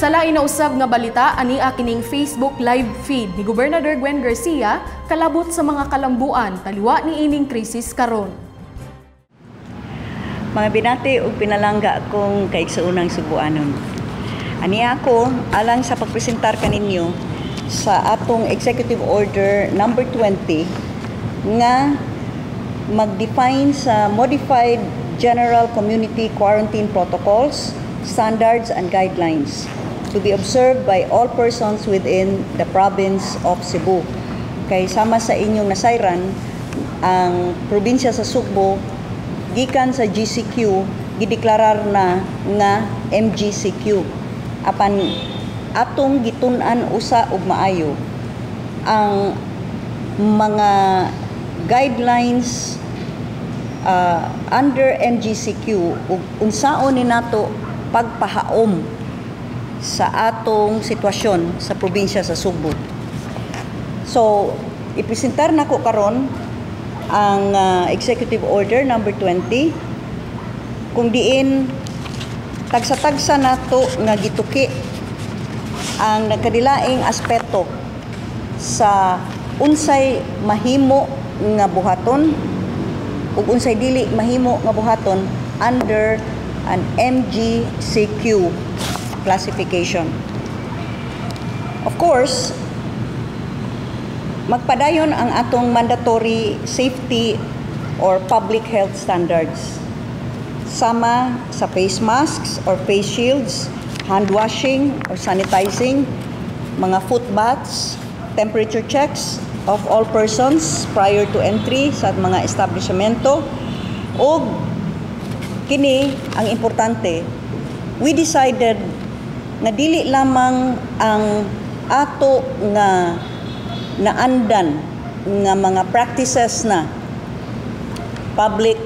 Sa lain na usab nga balita, ani kining Facebook live feed ni Gobernador Gwen Garcia kalabot sa mga kalambuan taliwa ni ining krisis karon. Mga binati ug pinalangga akong kaigsuonang Sugbuanon. Ani ako alang sa pagpresentar kaninyo sa atong Executive Order number 20 nga mag-define sa Modified General Community Quarantine Protocols, Standards and Guidelines to be observed by all persons within the province of Cebu. Kay sama sa inyong nasayran, ang probinsya sa Sugbo gikan sa GCQ gideklarar na nga MGCQ. Apan atong gitun-an usa og maayo ang mga guidelines under MGCQ ug unsaon ni nato pagpahaom sa atong sitwasyon sa probinsya sa Sugbo. So, ipresentar nako karon ang Executive Order number 20 kung diin tagsa-tagsa nato nga gituki ang nagkadilaing aspeto sa unsay mahimo nga buhaton ug unsay dili mahimo nga buhaton under an MGCQ classification. Of course, magpadayon ang atong mandatory safety or public health standards. Sama sa face masks or face shields, hand washing or sanitizing, mga foot baths, temperature checks of all persons prior to entry sa mga establishmento, ug kini ang importante, we decided nga dili lamang ang ato nga naandan nga mga practices na public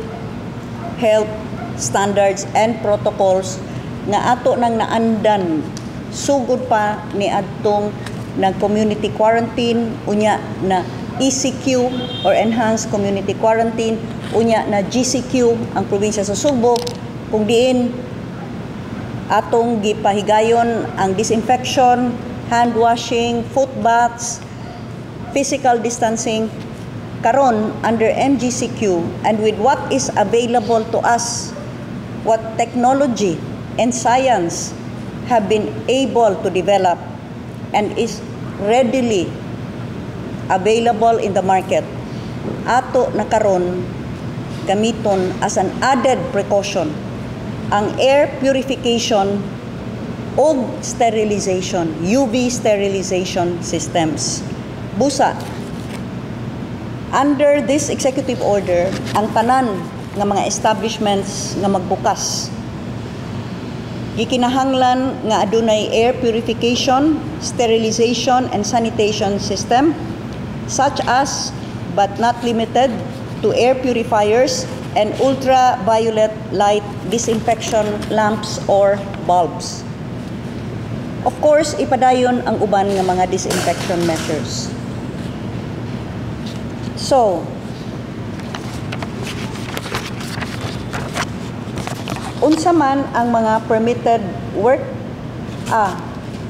health standards and protocols nga ato nang naandan sugod pa ni adtong nag community quarantine, unya na ECQ or Enhanced Community Quarantine, unya na GCQ ang probinsya sa Sugbo, kung diin atong gipahigayon ang disinfection, hand washing, foot baths, physical distancing. Karon under MGCQ and with what is available to us, what technology and science have been able to develop and is readily available in the market, ato na karon gamiton as an added precaution ang air purification og sterilization, UV sterilization systems. Busa, under this executive order, ang tanan nga mga establishments nga magbukas, gikinahanglan nga adunay air purification, sterilization, and sanitation system, such as, but not limited to, air purifiers and ultraviolet light disinfection lamps or bulbs. Of course, ipadayon ang uban nga mga disinfection measures. So, unsa man ang mga permitted work,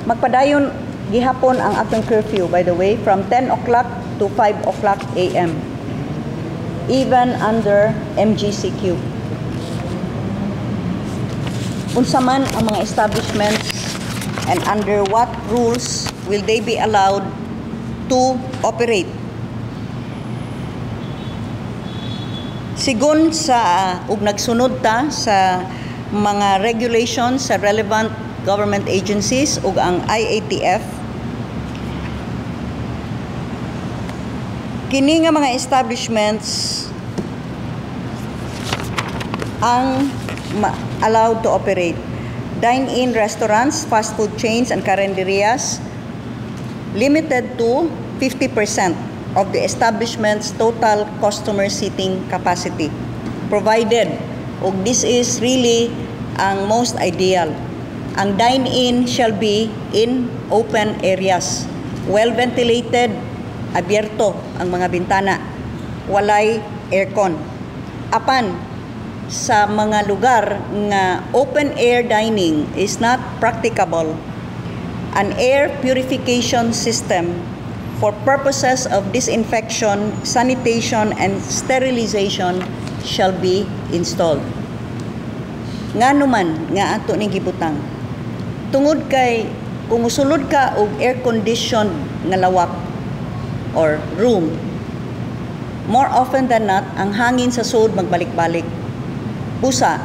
magpadayon gihapon ang atong curfew, by the way, from 10 o'clock to 5 o'clock AM, even under MGCQ. Unsa man ang mga establishments and under what rules will they be allowed to operate? Sigon sa ug nagsunod ta sa mga regulations sa relevant government agencies ug ang IATF, kini nga mga establishments ang allowed to operate: dine-in restaurants, fast food chains, and carinderias, limited to 50% of the establishment's total customer seating capacity. Provided, og this is really ang most ideal, ang dine-in shall be in open areas, well ventilated, abierto ang mga bintana, walay aircon. Apan, sa mga lugar nga open air dining is not practicable, An air purification system for purposes of disinfection, sanitation, and sterilization shall be installed. Ngano man nga ato ning gibutang? Tungod kay kung musulod ka og air-conditioned nga lawak or room, more often than not, ang hangin sa sud magbalik-balik. Busa,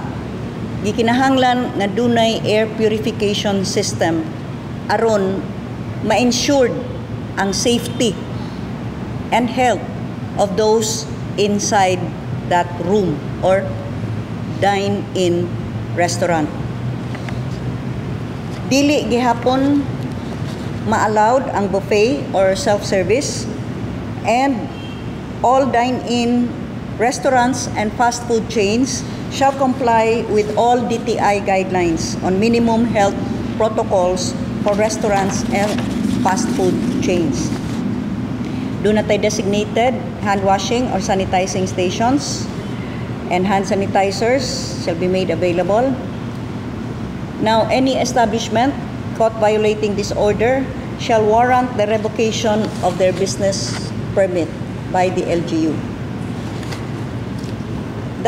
gikinahanglan nga dunay air purification system aron ma-ensured ang safety and health of those inside that room or dine-in restaurant. Dili gihapon ma-allowed ang buffet or self-service, and all dine-in restaurants and fast food chains shall comply with all DTI guidelines on minimum health protocols for restaurants and fast food chains. Duna tay designated hand washing or sanitizing stations, and hand sanitizers shall be made available. Now, any establishment caught violating this order shall warrant the revocation of their business permit by the LGU.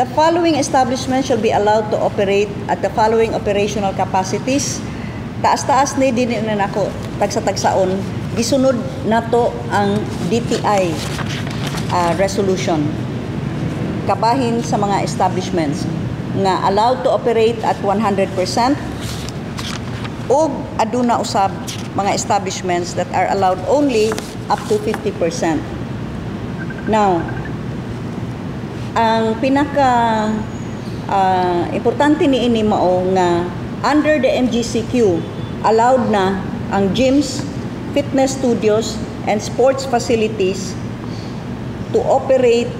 The following establishment shall be allowed to operate at the following operational capacities. Taas-taas ni, dili na nako tagsa-tagsaon. Gisunod nato ang DTI resolution kabahin sa mga establishments nga allowed to operate at 100% ug aduna usab mga establishments that are allowed only up to 50%. Now, ang pinaka importante ni ini mao nga under the MGCQ, allowed na ang gyms, fitness studios and sports facilities to operate,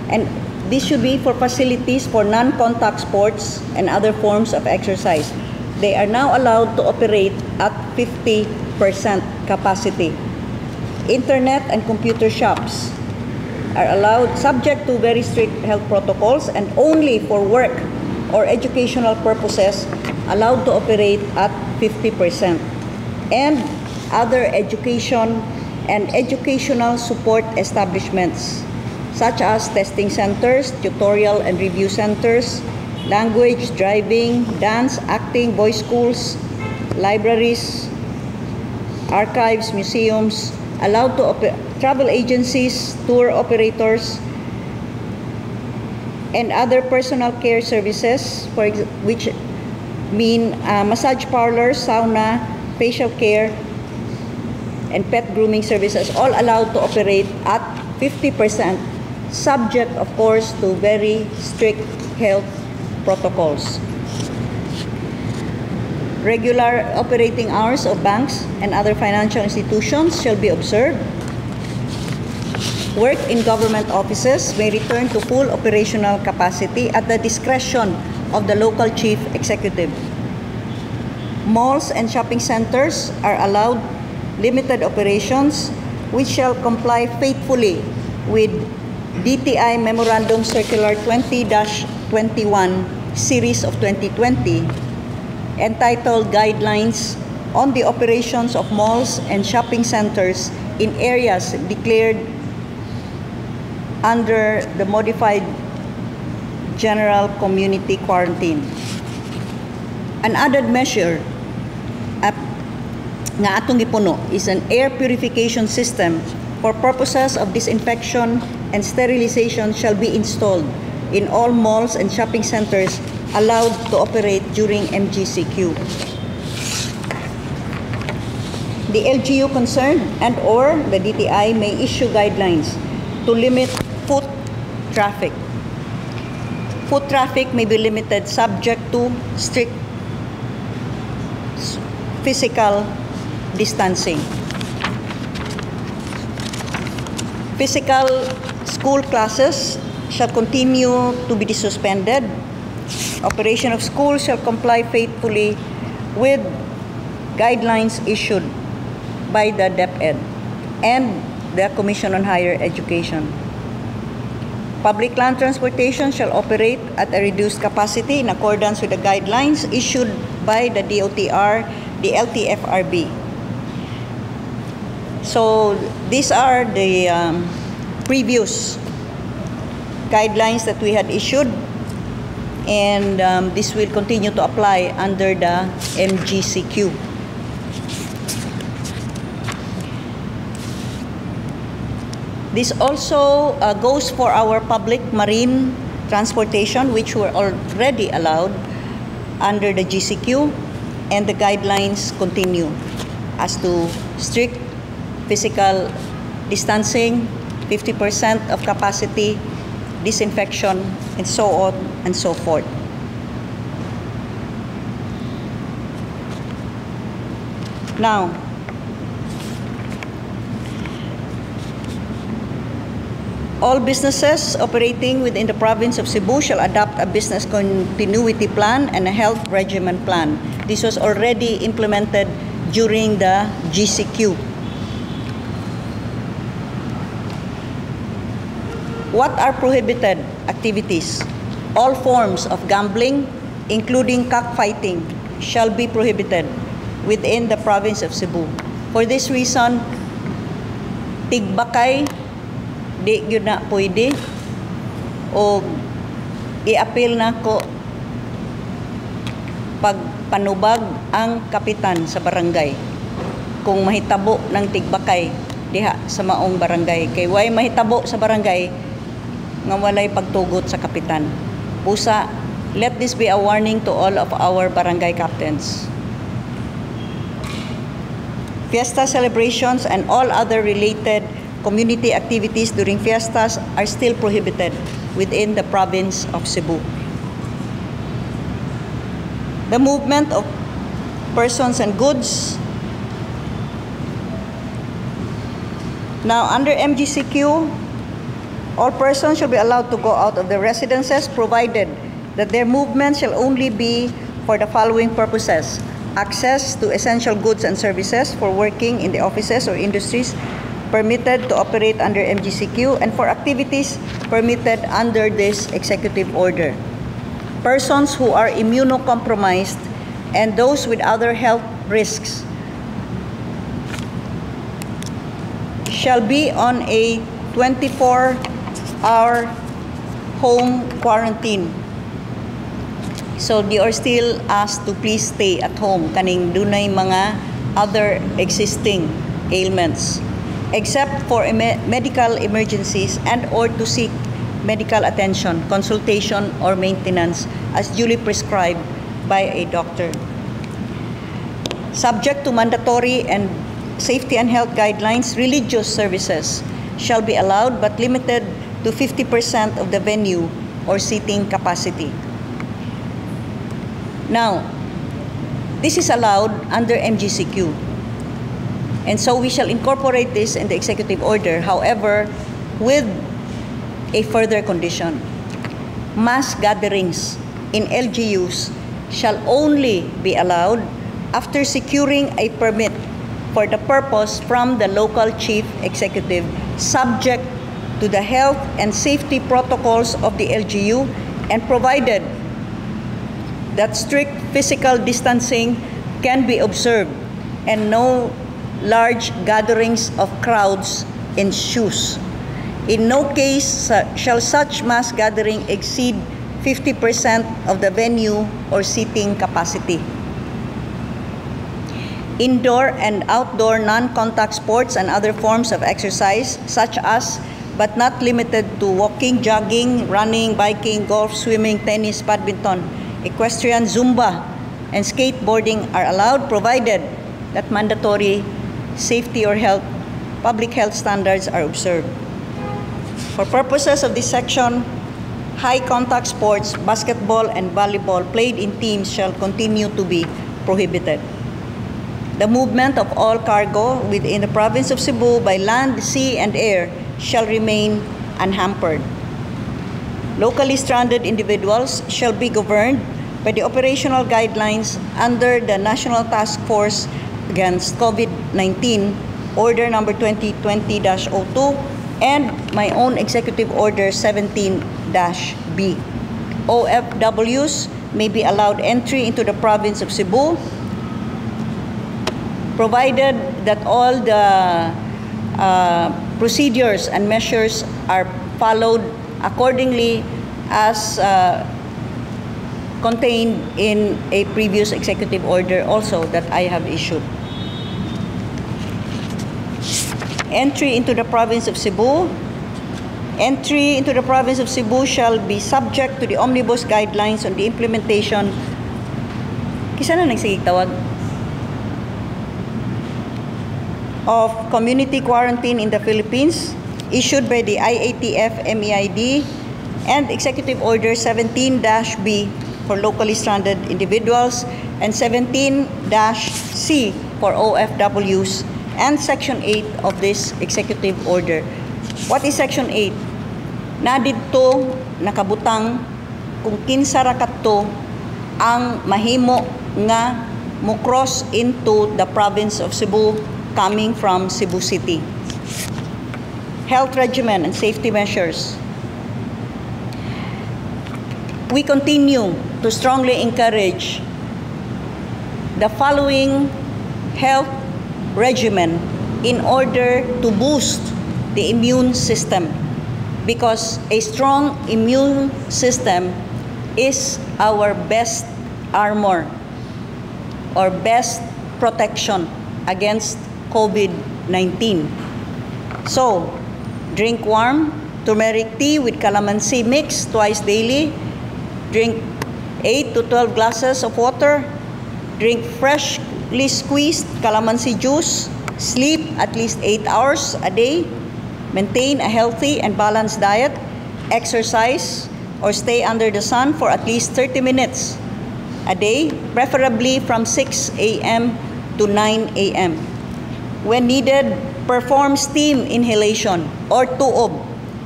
and this should be for facilities for non-contact sports and other forms of exercise. They are now allowed to operate at 50% capacity. Internet and computer shops are allowed subject to very strict health protocols and only for work or educational purposes, allowed to operate at 50%. And other education and educational support establishments such as testing centers, tutorial and review centers, language, driving, dance, acting, voice schools, libraries, archives, museums, allowed to travel agencies, tour operators, and other personal care services, which mean massage parlors, sauna, facial care, and pet grooming services, all allowed to operate at 50%, subject, of course, to very strict health protocols. Regular operating hours of banks and other financial institutions shall be observed. Work in government offices may return to full operational capacity at the discretion of the local chief executive. Malls and shopping centers are allowed limited operations, which shall comply faithfully with DTI Memorandum Circular 20-21 series of 2020 entitled Guidelines on the Operations of Malls and Shopping Centers in Areas Declared under the Modified General Community Quarantine. An added measure nga atong gipuno is an air purification system for purposes of disinfection and sterilization shall be installed in all malls and shopping centers allowed to operate during MGCQ. The LGU concerned and or the DTI may issue guidelines to limit foot traffic. Foot traffic may be limited subject to strict physical distancing. Physical school classes shall continue to be suspended. Operation of schools shall comply faithfully with guidelines issued by the DepEd and the Commission on Higher Education. Public land transportation shall operate at a reduced capacity in accordance with the guidelines issued by the DOTR, the LTFRB. So these are the previous guidelines that we had issued, and this will continue to apply under the MGCQ. This also goes for our public marine transportation, which were already allowed under the GCQ, and the guidelines continue as to strict physical distancing, 50% of capacity, disinfection, and so on and so forth. Now, all businesses operating within the province of Cebu shall adopt a business continuity plan and a health regimen plan. This was already implemented during the GCQ. What are prohibited activities? All forms of gambling, including cockfighting, shall be prohibited within the province of Cebu. For this reason, tigbakay, di gyud na pwede, o i-appeal na ko pagpanubag ang kapitan sa barangay kung mahitabo ng tigbakay diha sa maong barangay. Kay way mahitabo sa barangay nga walay pagtugot sa kapitan. Busa, let this be a warning to all of our barangay captains. Fiesta celebrations and all other related community activities during fiestas are still prohibited within the province of Cebu. The movement of persons and goods. Now, under MGCQ, all persons shall be allowed to go out of their residences, provided that their movement shall only be for the following purposes: access to essential goods and services for working in the offices or industries permitted to operate under MGCQ, and for activities permitted under this executive order. Persons who are immunocompromised and those with other health risks shall be on a 24-hour home quarantine. So they are still asked to please stay at home kaning dunay mga other existing ailments, except for medical emergencies and or to seek medical attention, consultation, or maintenance as duly prescribed by a doctor. Subject to mandatory and safety and health guidelines, religious services shall be allowed but limited to 50% of the venue or seating capacity. Now, this is allowed under MGCQ. And so we shall incorporate this in the executive order, however, with a further condition. Mass gatherings in LGUs shall only be allowed after securing a permit for the purpose from the local chief executive, subject to the health and safety protocols of the LGU, and provided that strict physical distancing can be observed and no large gatherings of crowds ensues. In no case shall such mass gathering exceed 50% of the venue or seating capacity. Indoor and outdoor non-contact sports and other forms of exercise, such as, but not limited to, walking, jogging, running, biking, golf, swimming, tennis, badminton, equestrian, Zumba, and skateboarding are allowed, provided that mandatory safety or health, public health standards are observed. For purposes of this section, high contact sports, basketball and volleyball played in teams shall continue to be prohibited. The movement of all cargo within the province of Cebu by land, sea, and air shall remain unhampered. Locally stranded individuals shall be governed by the operational guidelines under the National Task Force Against COVID-19, Order Number 2020-02, and my own Executive Order 17-B. OFWs may be allowed entry into the province of Cebu, provided that all the procedures and measures are followed accordingly as contained in a previous executive order also that I have issued. Entry into the province of Cebu. Entry into the province of Cebu shall be subject to the omnibus guidelines on the implementation. Kinsa na nagsigig tawag? Of community quarantine in the Philippines issued by the IATF MEID and Executive Order 17-B for locally stranded individuals and 17-C for OFWs and Section 8 of this executive order. What is Section 8? Na didto nakabutang kung kinsa ra kadto ang mahimo nga mo cross into the province of Cebu coming from Cebu City. Health regimen and safety measures. We continue to strongly encourage the following health regimen in order to boost the immune system, because a strong immune system is our best armor or best protection against COVID-19. So, drink warm turmeric tea with calamansi mix twice daily. Drink 8 to 12 glasses of water. Drink freshly squeezed calamansi juice. Sleep at least 8 hours a day. Maintain a healthy and balanced diet. Exercise or stay under the sun for at least 30 minutes a day, preferably from 6 a.m. to 9 a.m. When needed, perform steam inhalation or tuob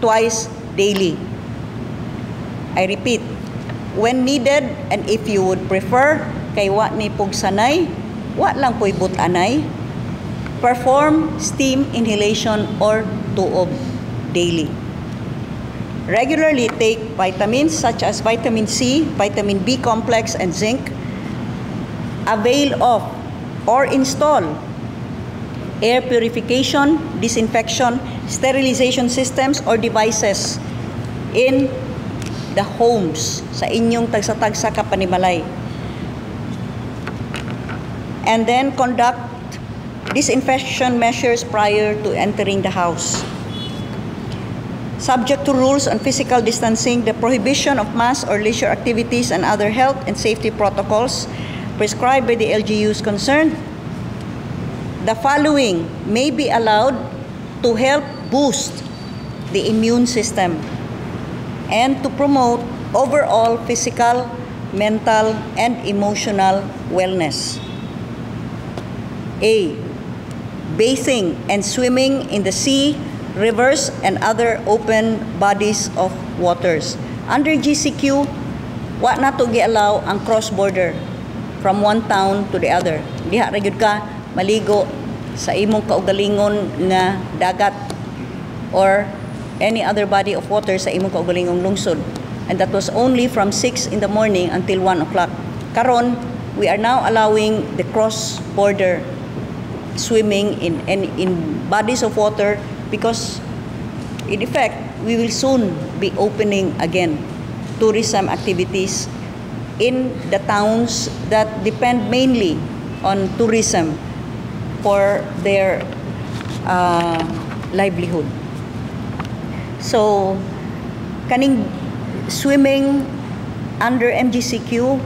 twice daily. I repeat, when needed and if you would prefer, kay wa ni pugsanay, wa lang po'y butanay, perform steam inhalation or tuob daily. Regularly take vitamins such as vitamin C, vitamin B complex, and zinc. Avail of or install air purification, disinfection, sterilization systems or devices in the homes sa inyong tagsa-tagsa ka panimalay. And then conduct disinfection measures prior to entering the house. Subject to rules on physical distancing, the prohibition of mass or leisure activities and other health and safety protocols prescribed by the LGUs concerned, the following may be allowed to help boost the immune system and to promote overall physical, mental, and emotional wellness. A. Bathing and swimming in the sea, rivers, and other open bodies of waters. Under GCQ, wa na to gi-allow ang cross-border from one town to the other. Diha ra gyud ka maligo sa imong kaugalingon nga dagat or any other body of water sa imong kaugalingong lungsod. And that was only from 6 in the morning until 1 o'clock. Karon, we are now allowing the cross-border swimming in bodies of water because, in effect, we will soon be opening again tourism activities in the towns that depend mainly on tourism for their livelihood. So, kaning swimming under MGCQ,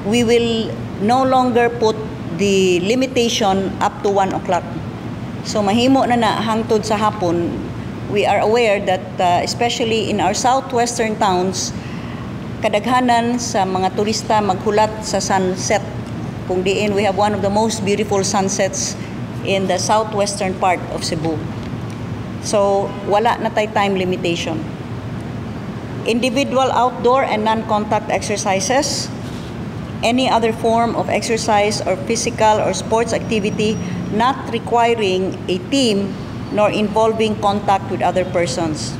we will no longer put the limitation up to 1 o'clock. So mahimo na na hangtod sa hapon. We are aware that especially in our southwestern towns, kadaghanan sa mga turista maghulat sa sunset. Kung diin we have one of the most beautiful sunsets in the southwestern part of Cebu. So wala na tay time limitation. Individual outdoor and non-contact exercises, any other form of exercise or physical or sports activity not requiring a team nor involving contact with other persons.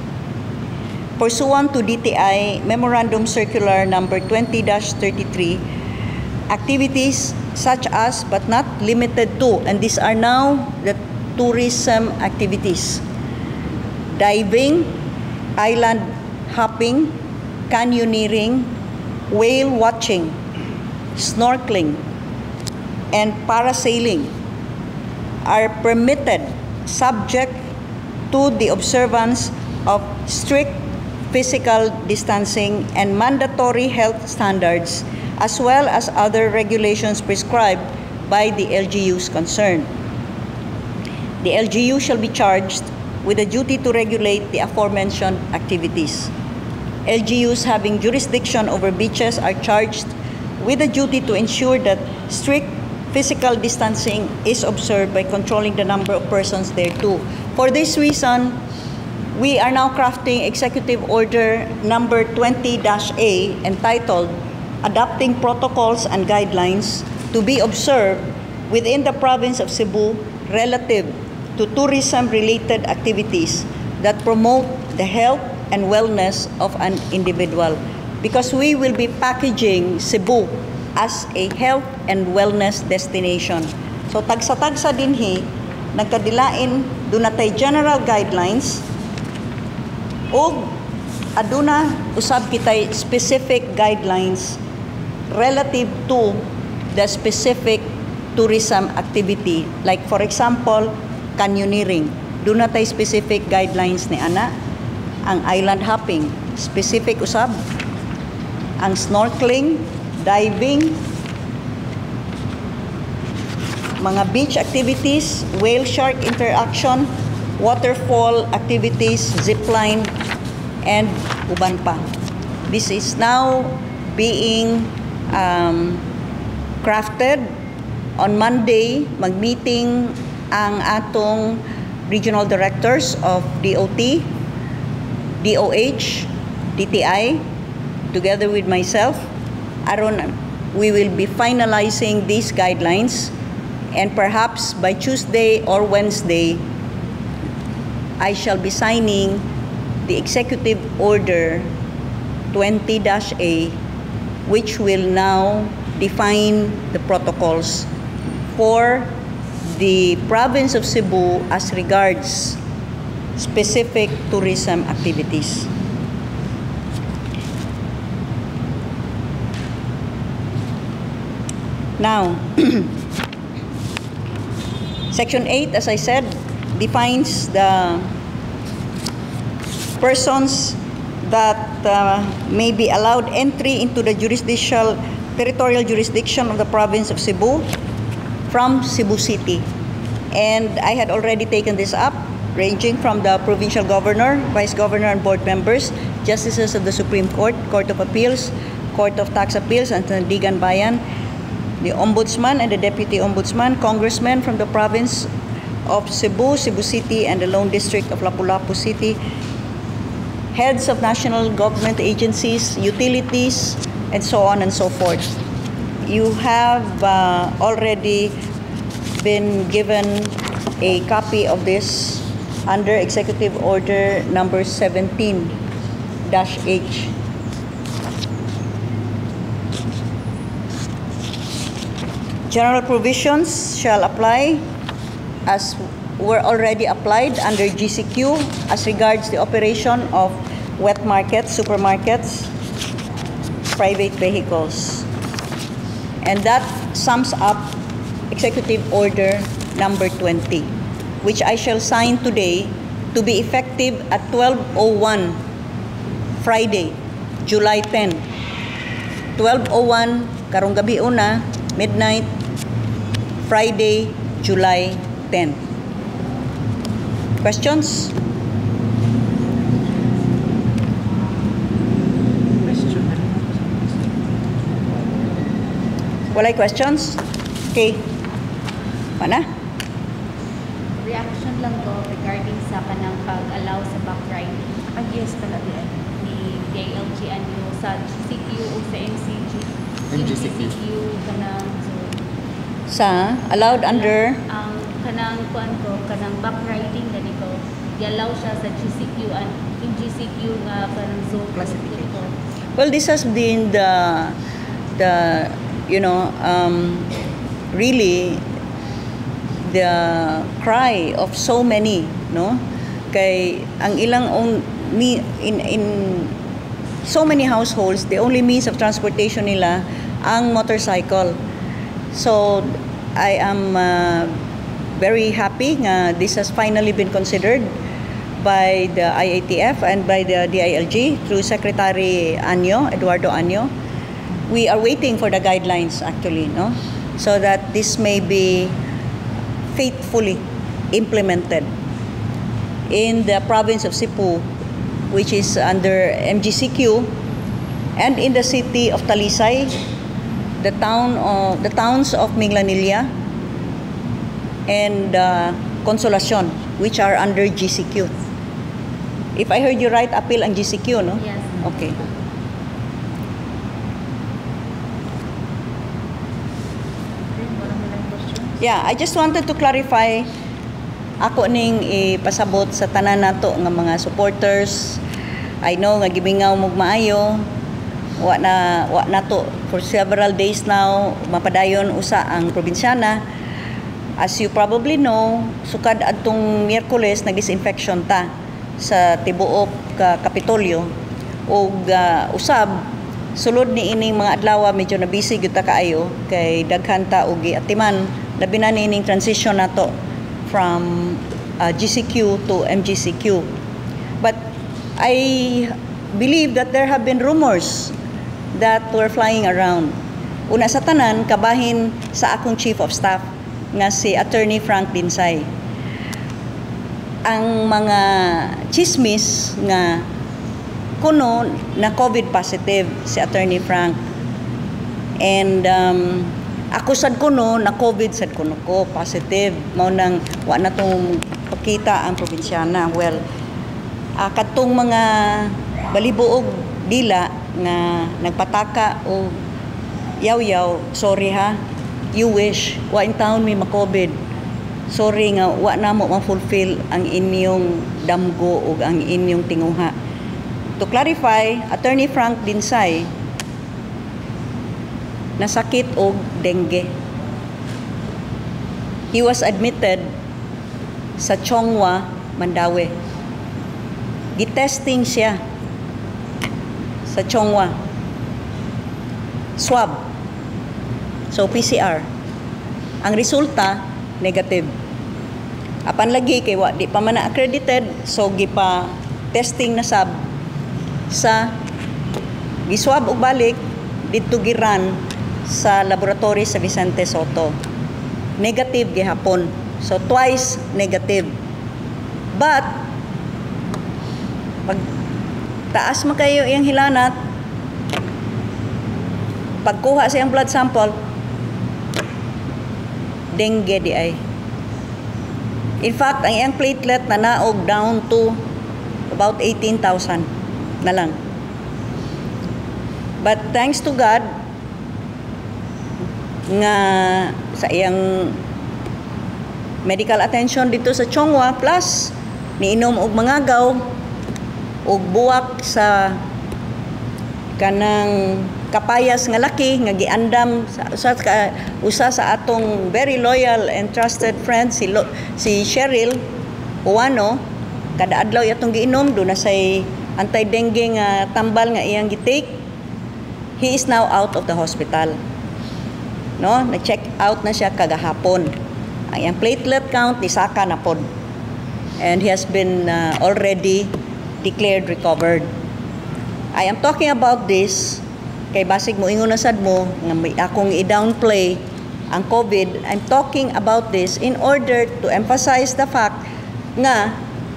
Pursuant to DTI Memorandum Circular Number 20-33, activities such as but not limited to, and these are now the tourism activities: diving, island hopping, canyoneering, whale watching, snorkeling, and parasailing are permitted subject to the observance of strict physical distancing and mandatory health standards, as well as other regulations prescribed by the LGUs concerned. The LGU shall be charged with the duty to regulate the aforementioned activities. LGUs having jurisdiction over beaches are charged with the duty to ensure that strict physical distancing is observed by controlling the number of persons thereto. For this reason, we are now crafting Executive Order number 20-A, entitled Adopting Protocols and Guidelines to be Observed within the Province of Cebu Relative to Tourism-Related Activities that Promote the Health and Wellness of an Individual. Because we will be packaging Cebu as a health and wellness destination. So tagsa-tagsa dinhi, nagkadilain, duna tay general guidelines ug aduna usab kitay specific guidelines relative to the specific tourism activity. Like, for example, canyoneering. Duna tay specific guidelines ni ana. Ang island hopping, specific usab. Ang snorkeling, diving, mga beach activities, whale shark interaction, waterfall activities, zipline, and uban pa. This is now being crafted. On Monday, mag-meeting ang atong regional directors of DOT, DOH, DTI, together with myself. Aron we will be finalizing these guidelines, and perhaps by Tuesday or Wednesday, I shall be signing the Executive Order 20-A, which will now define the protocols for the province of Cebu as regards specific tourism activities. Now, Section 8, as I said, defines the persons that may be allowed entry into the territorial jurisdiction of the province of Cebu from Cebu City. And I had already taken this up, ranging from the provincial governor, vice governor, and board members, justices of the Supreme Court, Court of Appeals, Court of Tax Appeals, and Sandigan Bayan, the Ombudsman and the Deputy Ombudsman, congressmen from the province of Cebu, Cebu City, and the Lone District of Lapu-Lapu City, heads of national government agencies, utilities, and so on and so forth. You have already been given a copy of this under Executive Order number 17-H. General provisions shall apply as were already applied under GCQ as regards the operation of wet markets, supermarkets, private vehicles. And that sums up Executive Order number 20, which I shall sign today to be effective at 12:01 Friday, July 10. 12:01 karong gabi una, midnight, Friday, July 10. Questions? Question. Walay questions? Okay. Mana? Reaction lang to regarding sa kanang pag-allow sa back riding Ah, yes, pala di ay. Ni DILG anyo sa GCQ o sa MCG. MGCQ. MGCQ kanang, so, Sa allowed under ang kanang kuan ko, kanang back riding gani ko, gi-allow siya sa GCQ and MGCQ nga kanang zone Classification. Well, this has been the really the cry of so many, no? Kay ang ilang own me in so many households, the only means of transportation nila ang motorcycle. So I am very happy nga this has finally been considered by the IATF and by the DILG through Secretary Año, Eduardo Año. We are waiting for the guidelines actually, no? So that this may be faithfully implemented in the province of Cebu, which is under MGCQ, and in the city of Talisay, the towns of Minglanilla and Consolacion, which are under GCQ. If I heard you right, appeal ang GCQ, no? Yes. Okay. Okay, wala mo lang questions? Yeah, I just wanted to clarify ako ning ipasabot sa tanan nato nga mga supporters. I know nga gimingaw mo maayo. Wa nato for several days now mapadayon usa ang probinsyana. As you probably know, sukad adtong Miyerkules nag-disinfection ta sa tibuok ka Kapitolyo ug usab sulod ni ining mga adlaw medyo na busy gyud ta kaayo kay daghan ta og giatiman, labi na niining transition nato from GCQ to MGCQ. But I believe that there have been rumors that were flying around. Una sa tanan, kabahin sa akong chief of staff nga si Attorney Frank Dinsay. Ang mga chismis nga kuno na COVID positive si Attorney Frank. And ako sad kuno na COVID sad kuno ko positive, mao nang wa na tong pakita ang probinsyana. Well, katong mga balibuog dila nga nagpataka o yaw-yaw, sorry ha, you wish wa in town may ma-COVID. Sorry nga wa na mo ma-fulfill ang inyong damgo ug ang inyong tinguha. To clarify, Attorney Frank Dinsay nasakit og dengue. He was admitted sa Chong Hua, Mandaue. Gitesting siya sa Chong Hua. Swab. So PCR. Ang resulta negative. Apan lagi kay wa di pa man na accredited, so gipa testing na sab sa giswab og balik didto giran sa laboratory sa Vicente Sotto. Negative gihapon. So twice negative. But pag taas man kayo iyang hilanat, pagkuha sa iyang blood sample, dengue di ay. In fact, ang iyang platelet na naog down to about 18,000 na lang. But thanks to God nga sa iyang medical attention dito sa Chong Hua, plus niinom og mangagaw og buwak sa kanang kapayas nga laki nga giandam sa usa sa atong very loyal and trusted friend, si Cheryl Uwano. Kada adlaw atong giinom, do na say anti-dengue nga tambal nga iyang gitake. He is now out of the hospital, no? Na-check out na siya kagahapon. Ang iyang platelet count nisaka na pod and he has been already declared recovered. I am talking about this kay basig mo ingon na sad mo nga may akong i-downplay ang COVID. I'm talking about this in order to emphasize the fact nga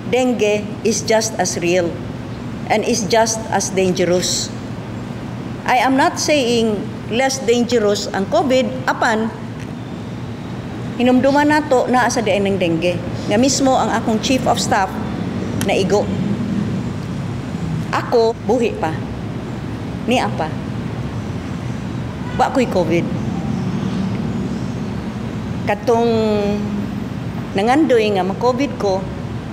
dengue is just as real and is just as dangerous. I am not saying less dangerous ang COVID, apan hinumduman nato naa sa diay ng dengue. Nga mismo ang akong chief of staff naigo. Ako, buhi pa. Niya pa. Wa ko'y COVID. Katong nangandoy nga ma-COVID ko,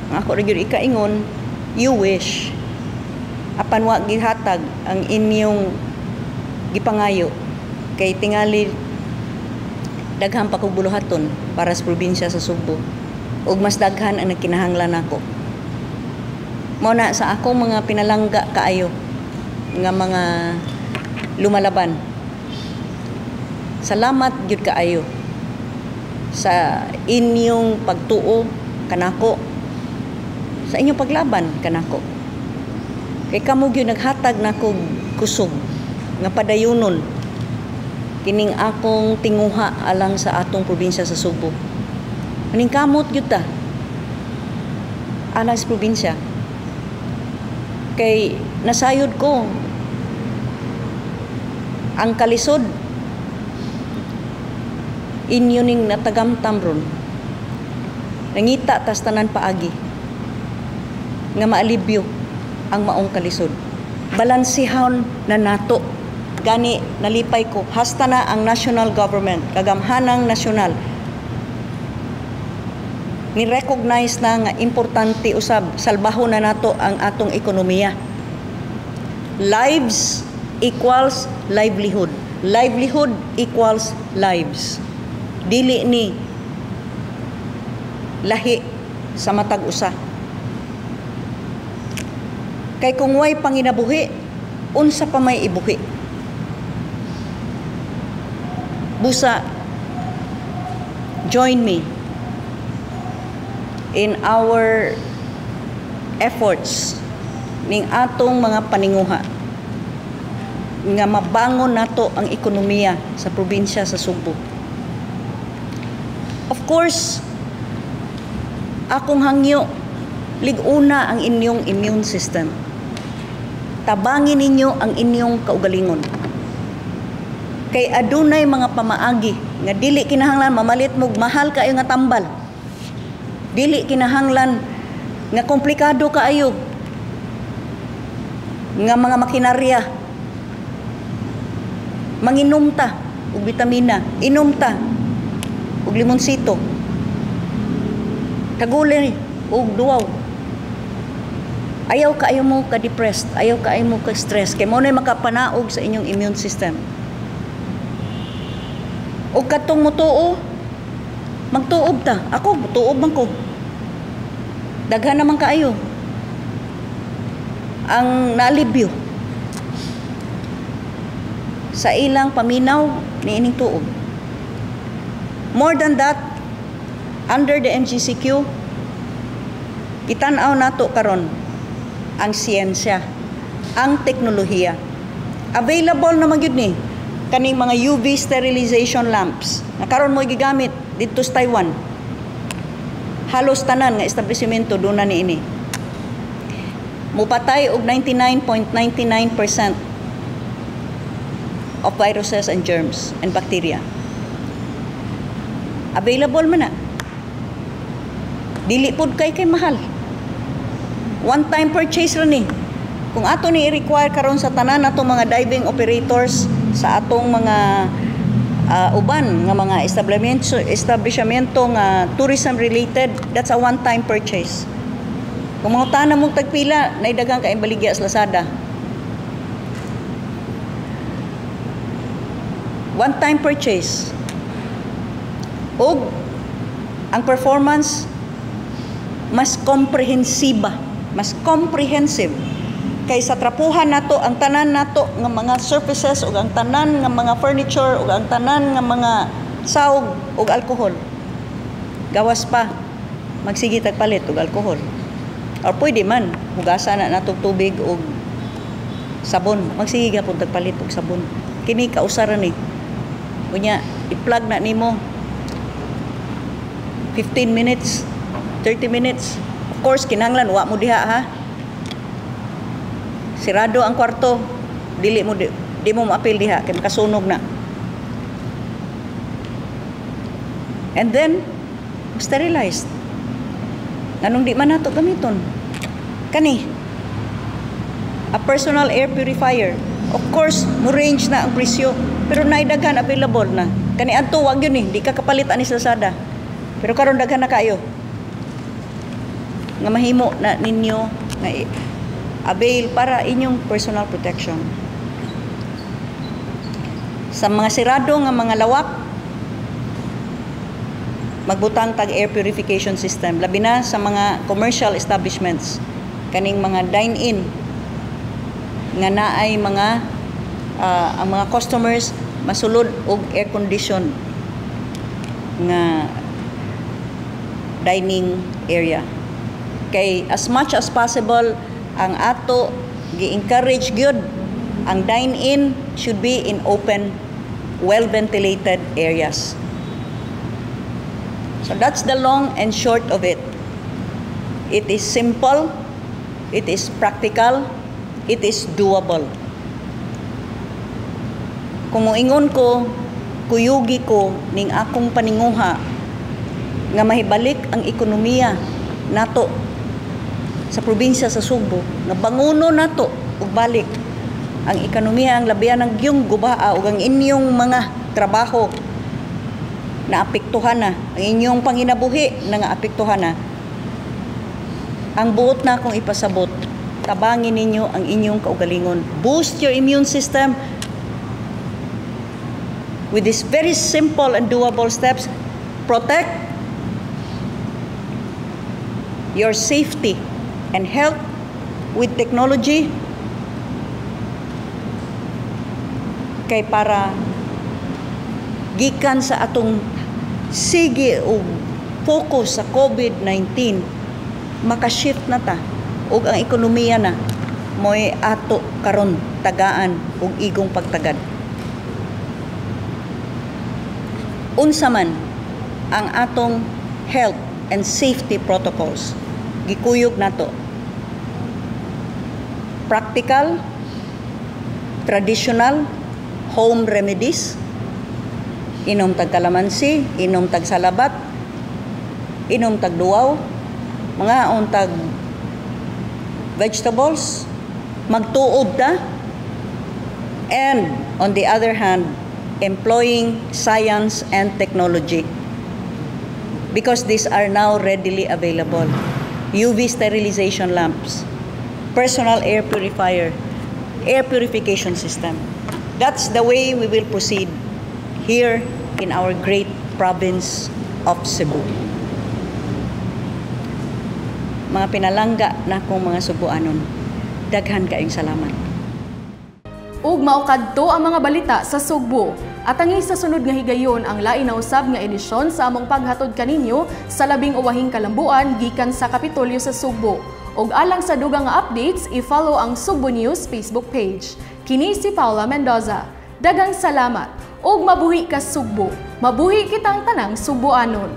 ang ako ra gyud ikaingon, you wish. Apan wa gihatag ang inyong gipangayo. Kay tingali Daghan pa kog buluhaton para sa probinsya sa Sugbo. Ug mas daghan ang nagkinahanglan nako. Mao na sa akong mga pinalangga kaayo nga mga lumalaban. Salamat gyud kaayo sa inyong pagtuo kanako, sa inyong paglaban kanako. Kay kamo gyud naghatag nako kusog nga padayunon kining akong tinguha alang sa atong probinsya sa Sugbo. Maning kamot gyud ta alang sa probinsya. Kay nasayod ko ang kalisod inyo ning natagamtam ron. Nangita tas tanan paagi nga maalibyo ang maong kalisod. Balansihon na nato. Gani nalipay ko hasta na ang national government, kagamhanang nasyonal, ni-recognize na nga importante usab salbahon na nato ang atong ekonomiya. Lives equals livelihood. Livelihood equals lives. Dili ni lahi sa matag usa. Kay kung way panginabuhi, unsa pa may ibuhi? Busa, join me in our efforts ning atong mga paninguha nga mabangon nato ang ekonomiya sa probinsya sa Sugbo. Of course, akong hangyo, lig-una ang inyong immune system. Tabangin ninyo ang inyong kaugalingon. Kay adunay mga pamaagi nga dili kinahanglan mamalit mo mahal kaayo nga tambal. Dili kinahanglan nga komplikado kaayo nga mga makinarya. Manginom ta og bitamina, inom ta og limonsito. Taguli og duwaw. Ayaw kaayo mo ka-depressed, ayaw kaayo mo ka-stress kay mao nay makapanaog sa inyong immune system. Og katong motuo, magtuob ta. Ako, tuob man ko. Daghan naman kaayo ang naalibyo sa ilang paminaw niining tuob. More than that, under the MGCQ, gitan-aw nato karon ang siyensya, ang teknolohiya. Available na man gyud ni kaning mga UV sterilization lamps na karon mo gigamit didto sa Taiwan. Halos tanan nga establishmento duna niini. Mupatay og 99.99% of viruses and germs and bacteria. Available man na. Dili pud kay mahal. One time purchase ra ni. Kung ato ni i-require karon sa tanan ato mga diving operators sa atong mga uban nga mga establishmento nga tourism related, that's a one time purchase. Kung mangutana mong tagpila, naidaghang ka baligya sa Lazada. One time purchase. Og ang performance mas komprehensiba, mas comprehensive kaysa trapuhan nato ang tanan nato nga mga surfaces ug ang tanan nga mga furniture ug ang tanan nga mga saog ug alcohol. Gawas pa magsige tag palit og alcohol. Or pwede man hugasan na nato tubig ug sabon, magsige gyapon tag palit og sabon. Kini kausaran ni. Unya i-plug na nimo 15 minutes, 30 minutes. Of course, kinahanglan wa mo diha ha. Sirado ang kwarto, dili mo di mo maapil diha kay makasunog na. And then sterilized. Nganong di man nato gamiton? Kani a personal air purifier. Of course, mo range na ang presyo, pero naidaghan available na. Kani adto wag yun eh, di ka kapalit ani sa Lazada. Pero karon daghan na kaayo nga mahimo na ninyo nga avail para inyong personal protection. Sa mga sirado nga mga lawak, Magbutang tag air purification system, labi na sa mga commercial establishments, kaning mga dine-in nga naay mga ang mga customers masulod og air condition nga dining area. Kay as much as possible, ang ato gi-encourage gyud, ang dine-in should be in open, well ventilated areas. So that's the long and short of it. It is simple, it is practical, it is doable. Kung moingon ko, kuyugi ko ning akong paninguha nga mahibalik ang ekonomiya nato sa probinsya sa Sugbo, nga banguno nato ug balik ang ekonomiya, ang labihan ng gyung gubaa ug ang inyong mga trabaho na apektuhan na, ang inyong panginabuhi na nga apektuhan na. Ang buot na akong ipasabot, tabangin ninyo ang inyong kaugalingon. Boost your immune system with these very simple and doable steps. Protect your safety and health with technology kay para gikan sa atong sige og focus sa COVID-19, makashift na ta ug ang ekonomiya na mo'y ato karon tagaan og igong pagtagad. Unsa man ang atong health and safety protocols, gikuyog nato practical, traditional home remedies: inom tag kalamansi, inom tag salabat, inom tag duwaw, mga tag vegetables, magtuob ta, and on the other hand, employing science and technology because these are now readily available. UV sterilization lamps, personal air purifier, air purification system. That's the way we will proceed here in our great province of Cebu. Mga pinalangga na akong mga Subuanon, daghan kaayong salamat. Ug mao kadto ang mga balita sa Sugbo. Atangi sa sunod nga higayon ang lain na usab nga edisyon sa among paghatod kaninyo sa labing uwahing kalambuan gikan sa Kapitolyo sa Sugbo. Ug alang sa dugang nga updates, i-follow ang Sugbo News Facebook page. Kini si Paula Mendoza. Daghang salamat ug mabuhi ka, Sugbo. Mabuhi kitang tanang Sugboanon.